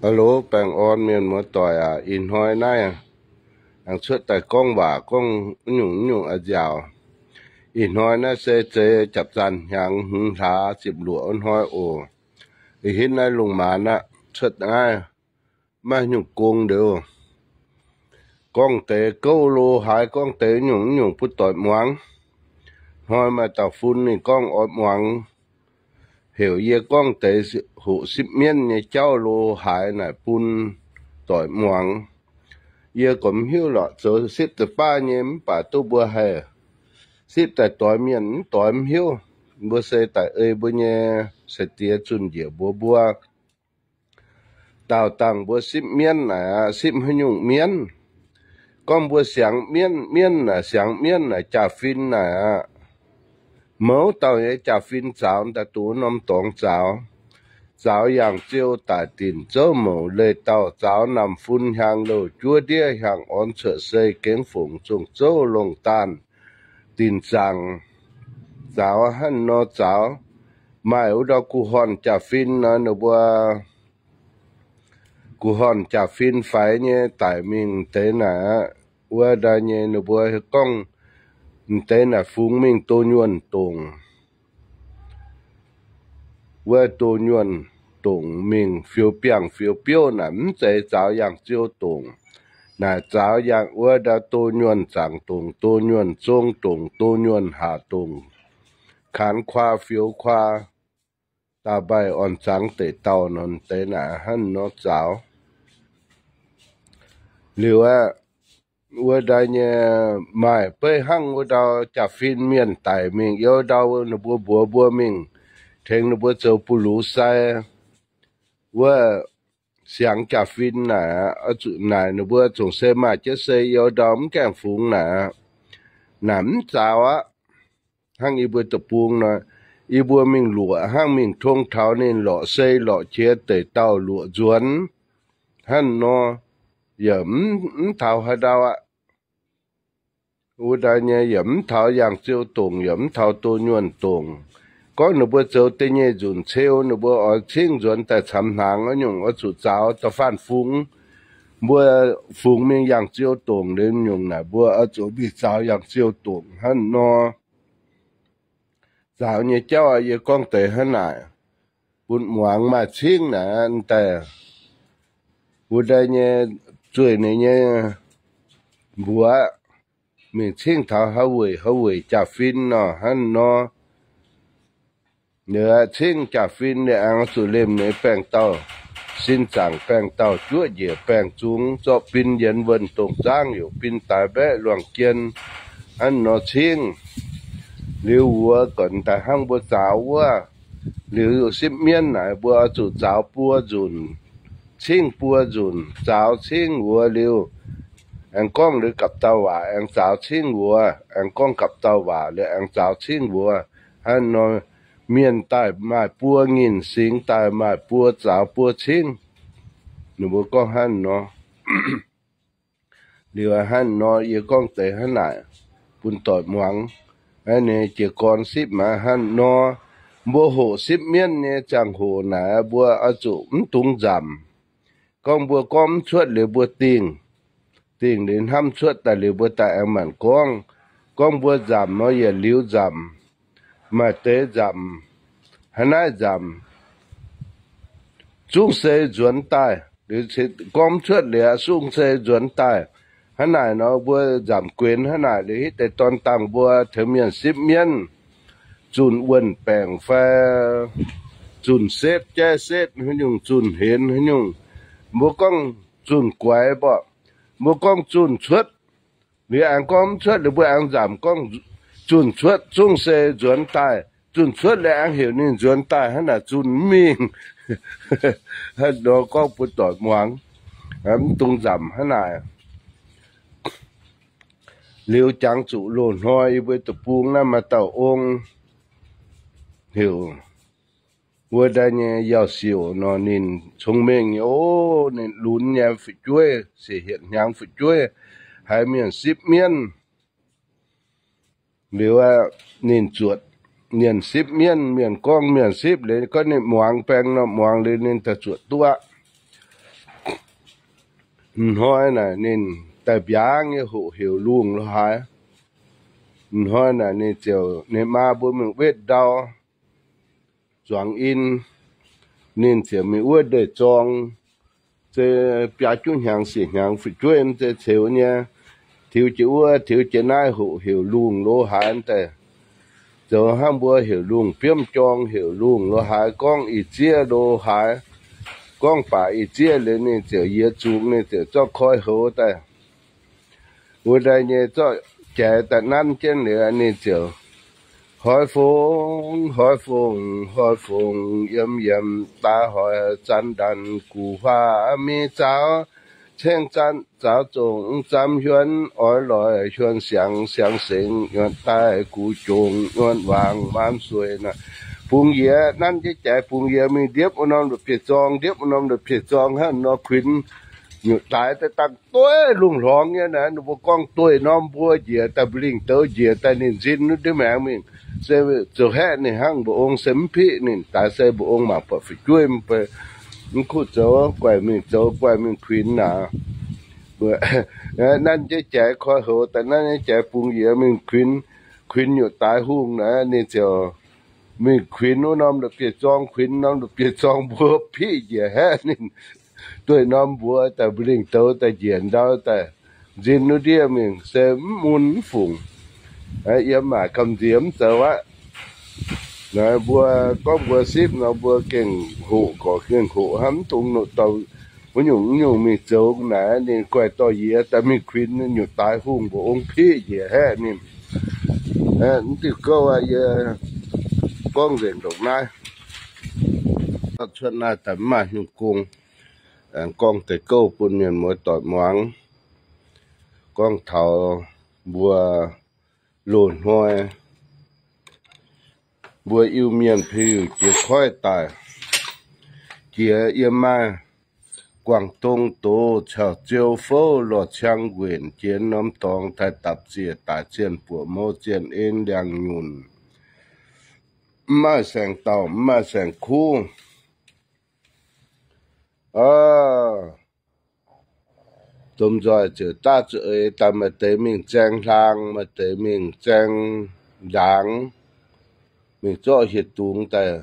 Aa loh, baengh orn mienh muoz-doic aac, ih hnoi naaiv aengx cuotv daaih gorngv waac, gorngv nyungc nyungc a'nziaauc. Ih hnoi naaiv se zeiz japv-zanh hnyangx hmz hlaax ziepc luoqc wuov hnoi oc. Ih hitv naaiv lungh maanz aqv, cuotv naaiv maiv nyungc gong liuz, gorngv deix gouv lo haaix, gorngv deix nyungc nyungc butv doic muangx. Hnoi maaih dauh fun ninh gorngv oix muangx, heuc yie gorngv deix hoqc sipv mienv nyei jauv lo haaix naaic bun doic muangx. Yie gorngv mv hiuv lorqc, zoux sipv deix baav nyei mv baac duqv mbuo haih sipv daaih doix mienh mv doix mv hiuv. Mbuo se daaih ei mbuo nyei sai-diex zunh njiec mbuox mbuo, daauh dangh mbuo sipv mienv naaic aqv, sipv haaix nyungc mienv? Gorngv mbuo siangx mienv, mienv naaic, siangx mienv naaic, jaa-fin naaic aqv, mouz dauh nyei jaa-fin zaaux daaih duqv norm dorngx zaaux. Zaaux yangh ziou daic dinc zouv mouc leih dauh, zaaux namh fun hiaang louh juov ndiev hiaangx orn cuotv sei gengh fongc zong zouv longh daanh dinc zaangc. Zaaux hnangv nor zaaux, maaih wuov ndau guh horn jaa-fin nor, ninh mbuo guh horn jaa-fin faix nyei daic mingh deix naaic aqv. Wuov ndau nyei ninh mbuo gorngv deix naaic fungx mingh doh nyuonh dongc. Wuov doh nyuonh dongc mingh fioux biangh fioux biouv naaic mv zeiz zaaux yangh ziou dongc. Naaic zaaux yangh wuov ndau doh nyuonh zaangc dongc, doh nyuonh zong dongc, doh nyuonh haac dongc, kaanx kuaa fioux kuaa, da'mbaaih orn zangx deic dauh nor deix naaic hnangv nor zaaux. Liuz aqv, wuov ndau nyei maaih beiv hnangv wuov ndau jaa-fin mienh daic mingh, yiem ndau ninh mbuo mbuox mbuo mingh tengx ninh mbuo zoux buv lux sai. Wuov siangx jaa-fin naaic, naaic ninh mbuo zungv se maaih jienv sei yiem ndau mv gaengh fungx naaic, naaic mv zaaux aqv. Hnangv yie mbuo deic-bung nor, yie mbuo mingh luoqc hnangv mingh tong taux ninh lorqc sei lorqc qiex deic dauh luoqc nzuonx hnangv nor, yaac mv taux haaix ndau aqv. Wuov ndau nyei yaac mv taux yangh ziou dongc, yaac mv taux doh nyuonh dongc. Gorngv ninh mbuo zoux da'nyeic nzunc ceu, ninh mbuo oix cingv nzuonx daaih camx hnaangx wuov nyungc, oix zuqc zaaux da'faanh fungx. Mbuo fungx mingh yangh ziou dongc liuz nyungc naaic, mbuo oix zuqc mingh zaaux yangh ziou dongc hnangv nor. Zaaux nyei jauv yie gorngv deix hnangv naaic bun muangx. Maaih cingv naaic daaih, wuov ndau nyei zueih ninh nyei mbuox mingh cingv taux haaix weic haaix weic jaa-fin nor hnangv nor. Liuz cingv jaa-fin liuz aengx zuqc lemh ninh baengh dauh, sin zaangc baengh dauh, juoqv njiec baengh zungx, zorqv bin yienx wuonh dongh zaangv, youc bin daaix mbaeqv luangh jien hnangv nor cingv. Liuz wuov gorqv daaih hnangv mbuo zaaux wuov, liuz sipv mienv naaic mbuo oix zuqc zaaux buo nzunc, cingv buo nzunc, zaaux cingv wuov liuz, aengx gorngv liuz gapv dauh waac, aengx zaaux cingv wuov, aengx gorngv gapv dauh waac liuz aengx zaaux cingv wuov. Hnangv nor, mienh daaih maaih buo nyinh, singx daaih maaih buo zaaux buo cingv. Ninh mbuo gorngv hnangv nor. Liuz hnangv nor yie gorngv deix hnangv naaic bun doic muangx. Aa, ninh jiez gorn sipv maah hnangv nor. Mbuo hoqc sipv mienv nyei ziangh hoc naaic, mbuo oix zuqc mv dungx nzamc. Gorngv mbuo gorngv mv cuotv liuz mbuo dingh, dingh liuz hnamv cuotv daaih liuz mbuo daaih aengx maanc gorngv. Gorngv mbuo nzamc nor yietc liuz nzamc, maaih deix nzamc, hnangv naaiv nzamc zungv se nzuonx daaih, liuz gorngv mv cuotv liuz zungv se nzuonx daaih. Hnangv naaic nor mbuo nzamc guenx hnangv naaic liuz hitv deix dorn dangh mbuo tengx mienh sipv mienv, zunh wuonh baengc fai zunh setv jaiv setv haaix nyungc, zunh henx haaix nyungc. Mbuo gorngv zunh guaix mborqv, mbuo gorngv zunh cuotv liuz aengx gorngv mv cuotv liuz mbuo aengx nzamc gorngv zunh cuotv zungv se nzuonx daaih. Zunh cuotv liuz aengx heuc ninh nzuonx daaih hnangv naaic zunh mv mingh. Hnangv nor gorngv bun doic muangx, mv dungx nzamc hnangv naaic. Liuz jangx zuqc loz-hnoi yie mbuo deic-bung naaiv maaih dauh ong heuc wuov daaih nyei Yauh Siouc nor, ninh cong-mengh nyei oc. Ninh lunx nyei fu'jueiv, siec hietc hnyangx fu'jueiv, haiz mienh sipv mienv. Liuz ninh zuotc mienh sipv mienv, mienh gorngv mienh sipv liuz gorngv ninh muangx baeng nor, muangx liuz ninh daaih zuotc duqv aqv. M'hnoi naaic ninh daaih mbiaangv nyei hoqc heuc lungh lo haaix. M'hnoi naaic ninh ziouc, ninh maa mbuo mingh wetv ndau zuangx in, ninh ziouc mingh wuov ndeic-zorng, se biaa juqv hnyangx siec hnyangx fu'jueiv mv zeiz ceux nyei, tiux jiex wuov tiux jiex naaiv hoqc heuc lungh lo haaix daaih. Zoux hnangv mbuo heuc lungh biomv jorng, heuc lungh lo haaix, gorngv ih zieqv lo haaix, gorngv baac ih zieqv liuz ninh ziouc yie zungx, ninh ziouc zorqv koi houx daaih. Wuov daaih nyei zorqv jaaix daaih nanv jienv liuz ninh ziouc, Hoz fungx, hoz fungx, hoz fungx, yiem yiem daaih hoic zanc ndanc guv huaav mi zaux, ceng zanc zaux zongc zamv hiuonv, oix loic hiuonv siangx, siangx sengx nyuonh daaih guv jongc nyuonh waangc maanc sueih naaic. Bungx yie nanv jienv jaaix, bungx yie mingh ndiepv wuov norm la'bieiv-zorng, ndiepv wuov norm la'bieiv-zorng hnangv nor kuinx nyutc daaix daaih dangh dueiv lungh hlorngx nyei naaic. Ninh mbuo gorngv dueiv norm mbuo njiec daaih, mbu'lingh douz njiec daaih ninh nzin wuov ndiev maengx mingh. Se zoux haeqv ninh hnangv, mbu'ong se mv piqv ninh daaix, se mbu'ong mangc buatc fu'jueiv mv kuv zoux, guaix mingh zoux, guaix mingh kuinx naaic. Nanv jienv jaaix koi houx daaih, nanv jienv jaaix bungx yie mingh kuinx, kuinx nyutc daaix hungh naaic. Ninh ziouc mingh kuinx wuov norm la'bieiv-zorng, kuinx norm la'bieiv-zorng mbuo piqv njiec haeqv ninh. Dueiv norm mbuo daaih, mbu'lingh douz daaih njiec ndau daaih nzin wuov ndiev mingh se mv mun mv fungc. Yiem maaic gamh nziex mv zoux aqv. Mbuo gorngv mbuo sipv nor mbuo gengh hoqc, gorqv gengh hoqc hnangv, mv dungx noqc dorh wuov nyungc nyungc mingh zoux naaic. Ninh guaix dorh yie daaih mingh kuinx nyutc daaix hungh, mbu'ong piqv njiec haeqv ninh. Mv diuh gouv aqv, yie gorngv nzengc ndongc naaiv. Cuotv naaiv daaih mv maaih nyungc gong, aengx gorngv deix gouv bun mienh muoz doic muangx. Gorngv taux mbuo loz-hnoi mbuo Iu-Mienh piuh jiex koiv daaih, jiex yiem maaih Guangv Dong doz caux Ziou Fouv lorz ciang nquenc jiex norm dorngx taaih dapc ziec daaih zienh buoqc mouv zienh en liangx nyunc, mv maaih saeng-dauh mv maaih saeng-kuv. Domh nzoih ziouc daav zuqc eix daaih, maaih deix mingh zaeng hlaang, maaih deix mingh zaeng ndaangc, mingh zorqv hieh dungz daaih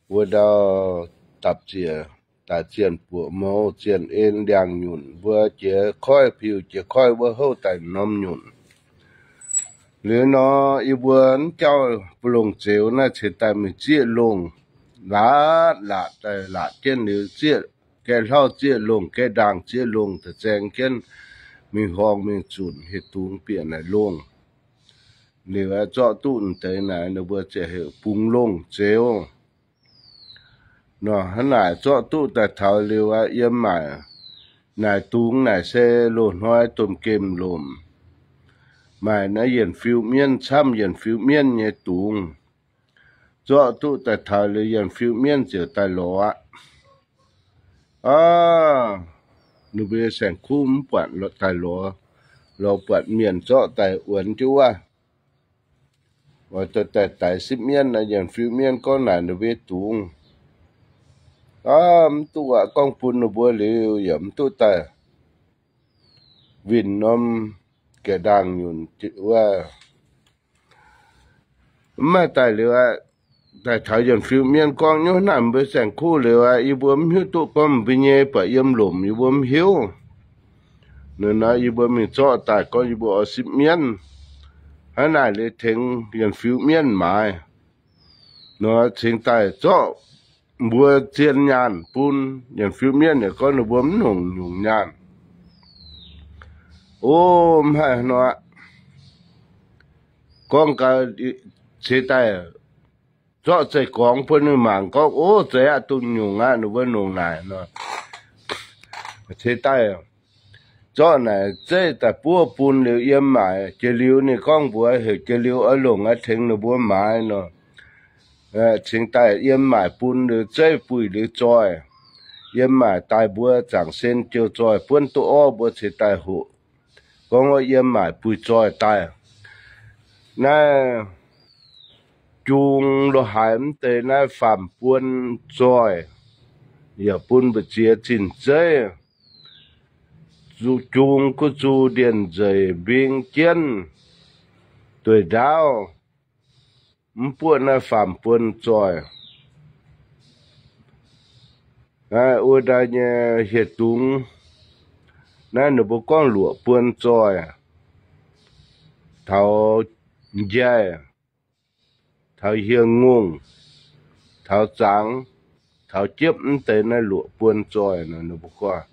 wuov ndau dapc ziec daaih zienh buoqc mouv zienh en liangx nyunc, mbuo jiex koiv piuh jiex koiv wuov houv daaih norm nyunc. Liuz nor yie mbuo mv jauv bu longc zeux naaiv ceix daaih mingh zieqv longh, laatc laatc daaih laatc jienv liuz zieqv, gaeqv hlauv zieqv longh, gaeqv ndaangc zieqv longh daaih zaeng jienv mingh horngh mingh zunc hieh dungz bieqc naaic longh. Liuz zorqv duqv deix naaic ninh mbuo ziouc heuc bungx longh zeux. Nor hnangv naaic zorqv duqv daaih taux liuz aqv, yiem maaic naaic dungz naaic se loz-hnoi domh gemh lomc, maaih naaiv yienc fiu mienv camv yienc fiu mienv nyei dungz. Zorqv duqv daaih taux liuz yienc fiu mienv ziouc daaih lorz aqv. Aav, ninh mbuo saeng-kuv mv buatc daaih lorz, lorz buatc mienh zorqv daaih wuonx jienv wuov. Oix daaih daix sipv mienv, yienc fiu mienv gorngv naaic ninh mbuo dungz. Aav, mv duqv aqv, gorngv bun ninh mbuo liuz yaac mv duqv daaih winh norm gaeqv ndaangc nyunc wuov. Mv maaih daaih liuz aqv, daaih taux yienc fiu mienv gorngv nyuv naaic mbuo saeng-kuv liuz aqv, yie mbuo mv hiuv duqv gorngv mbuo nyei buatc yiem lomc yie mbuo mv hiuv. Nor yie mbuo mingh zorqv daaih gorngv yie mbuo oix sipv mienv. Hnangv naaic liuz tengx yienc fiu mienv maaiz. Nor cingx daaih zorqv mbuo zien nyaanh bun yienc fiu mienv, yaac gorngv ninh mbuo mv nongc nyungc nyaanh. O, mv haih nor, gorngv gau cingx daaih zorqv zeiv-gorngx bun ninh mangc gorngv, o, zeiz aqv, dunh nyungc aqv, ninh mbuo nongc naaic nor. Cingx daaih zorqv naaic zeiv daaih buov bun liuz yiem maaic jiex liuz ninh gorngv mbuox heuc jiex liuz oix longc aqv tengx ninh mbuo maaiz nor. Cingx daaih yiem maaic bun liuz zeiv buih liuz zoih. Yiem maaic daaih mbuo zaangc sen jiu zoih buonv duqv orv mbuo cingx daaih hoqc. Gorngv wuov yiem maaic buih zoih daaih, naaiv jung lo haaix mv deix naaiv faam-buon zoih, yaac bun mbu'ziex zinh zeiv. jung kuv zuqc ndienh nzeic mbing jienv dueic ndaauv, mv buoqv naaiv faam-buon zoih. Wuov daaih nyei hieh dungz naaiv ninh mbuo gorngv luoqc buon zoih, taux njaih, taux hieh ngongh, taux zangx, taux jiepv mv deix naaiv luoqc buon zoih nor ninh mbuo gorngv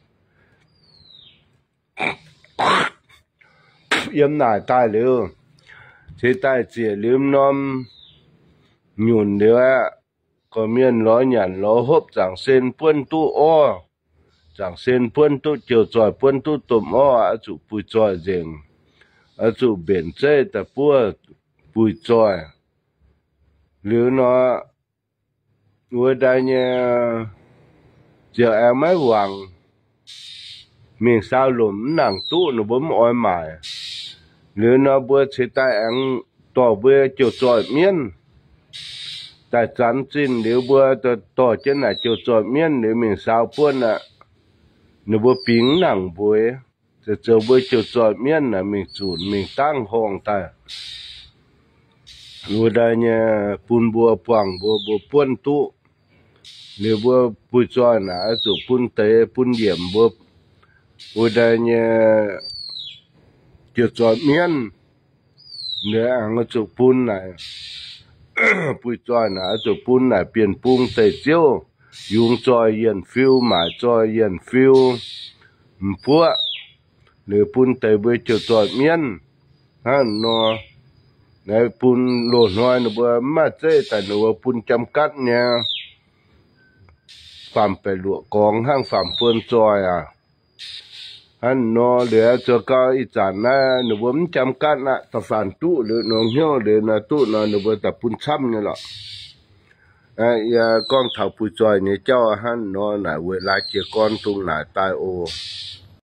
yiem naaic daaih liuz, ceix daaih ziec liuz norm nyunc liuz aqv, gorqv-mienh lorz nyanc lorz hopv zaangc sen buonv duqv orv, zaangc sen buonv duqv jouh zoih buonv duqv domh orv, oix zuqc buiz zoih nzengc, oix zuqc mbenc zeiv daaih buov buiz zoih. Liuz nor, wuov daaih nyei ziouc aengx maiv wangc, mingh saau lomc mv nangc duqv, ninh mbuo mv oix maaic. Liuz nor mbuo ceix daaih aengx dorh mbuo jouh zoih mienv daaih zanx zinh liuz mbuo dorh jienv naaic jouh zoih mienv liuz mingh saau buonv aqv. Ninh mbuo bingx mv nangc mbueix, zoux mbuo jouh zoih mienv naaic mingh zunc mingh dangv horngh daaih. Wuov daaih nyei bun mbuo buangh mbuo, mbuo buonv duqv. Liuz mbuo buiz zoih naaic oix zuqc bun deix bun yiemc mbuo. Wuov daaih nyei jouh zoih mienv, liuz aengx oix zuqc bun naaic, buiz zoih naaic oix zuqc bun naaic bienh bung deic-ziouv, yungz zoih yienh fiu, maaic zoih yienh fiu, m'buoqv, liuz bun deix mbuo jouh zoih mienv. Hnangv nor, bun loz-hnoi ninh mbuo mv maaih zeiv daaih ninh mbuo bun jam gatv nyei, faam-baeqc luoqc gorngx hnangv faam-buon zoih aac. Hnangv nor liuz zuov gau ih zanc naaiv ninh mbuo mv jam gatv aqv, da'faanh duqv liuz nor hnyouv liuz nor duqv nor ninh mbuo daaih bun camv nyei lorqc. Yie gorngv taux buiz zoih nyei jauv hnangv nor naaic weic laaix jiez gorn dongh naaic daaih oc.